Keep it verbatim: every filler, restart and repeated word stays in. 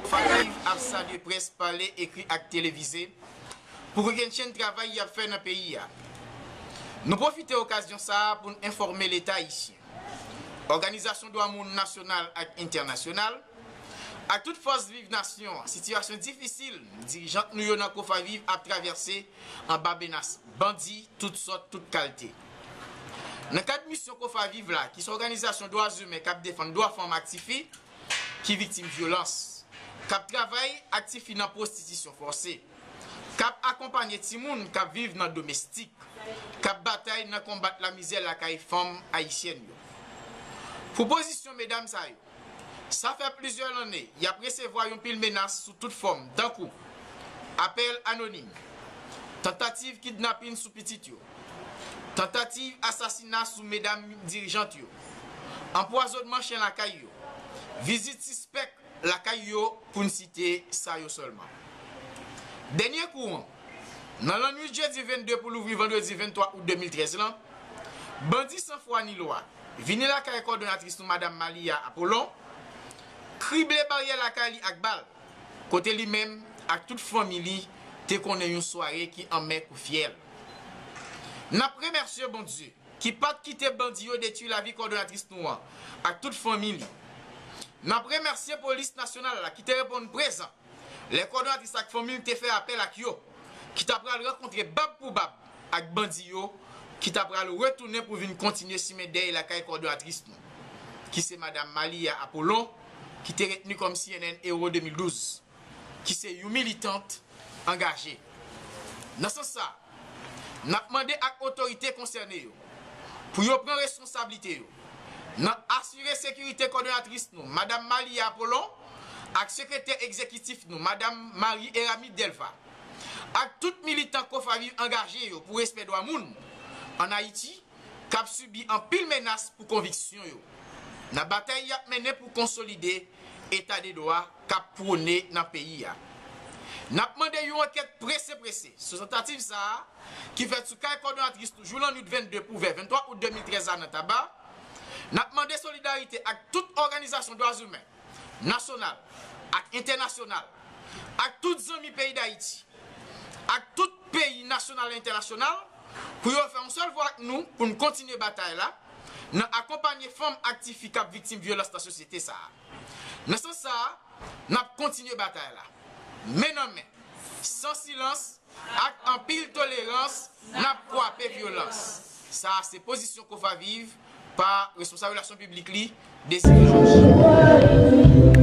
Kofaviv ap salye près pale, ekri ak televize pou kokennchenn travay y ap fè nan peyi a. Nou pwofite okazyon sa a pou n enfòme Leta ayisyen, òganizasyon dwa moun nasyonal ak entènasyonal, ak tout fòs viv nasyon an, sitiyasyon difisil dirijant nou yo nan Kofaviv ap travèse anba menas bandi tout sòt, tout kalte. Nan kad misyon Kofaviv la, ki se òganizasyon dwa imen k ap defann dwa fanm ak tifi ki viktim vyolans, k ap travay ak tifi nan pwostitisyon fòse, k ap akonpanye timoun k ap viv nan domestik, k ap batay nan konbat lamizè lakay fanm ayisyèn yo. Pou pozisyon medam sa yo, sa fè plizyè lannen y ap resevwa yon pil menas sou tout fòm, tankou apèl anonim, tantativ kidnapin sou pitit yo, tantativ asasina sou medam dirijant yo, anpwazònman chen lakay yo, vizit sispèk lakay yo, pou n site sa yo sèlman. Dènye kou an, nan lannwit jedi vennde pou louvri vandredi venntwa out de mil trèz lan, bandi san fwa ni lwa vini lakay kòdonatris nou, Madam Malia Apollon, krible baryè lakay li ak bal, kote li menm ak tout fanmi li te konnen yon sware ki anmè kou fyèl. N ap remèsye Bondye ki pa t kite bandi yo detwi lavi kòdonatris nou an ak tout fanmi li. N ap remèsye polis nasyonal la ki te reponn prezan lè kòdonatris ak fanmi l te fè apèl ak yo, ki ta pral rankontre bab pou bab ak bandi yo, ki ta pral retounen pou vin kontinye simen dèy lakay kòdonatris nou, ki se Madam Malia Apollon, ki te retni kòm C N N Hero de mil douz, ki se yon militant angaje. Nan sans sa, n ap mande ak otorite konsène yo pou yo pran responsablite yo nan asire sekirite kòdonatris nou, Madam Malia Apollon, ak sekretè egzekitif nou, Madam Marie Eramide Delva, ak tout militan Kofaviv angaje yo pou respè dwa moun ann Ayiti, k ap sibi anpil menas pou konviksyon yo nan batay y ap mennen pou konsolide eta de dwa k ap pwone nan peyi a. N ap mande yon ankèt prese prese sou tantativ sa a ki fèt sou kay kòdonatris nou jou lannwit vennde pou vè venntwa out de mil trèz la nan Taba. N ap mande solidarite ak tout òganizasyon dwa imen nasyonal ak entènasyonal, ak tout zanmi peyi Dayiti, ak tout peyi nasyonal e entènasyonal, pou yo fè yon sèl vwa ak nou pou n kontinye batay la nan akonpanye fanm ak tifi k ap viktim vyolans nan sosyete sa a. Nan sans sa a, n ap kontinye batay la men nan men, san silans, ak anpil tolerans, n ap kwape vyolans. Sa a se pozisyon Kofaviv pa responsab relasyon piblik li, Désiré Georges.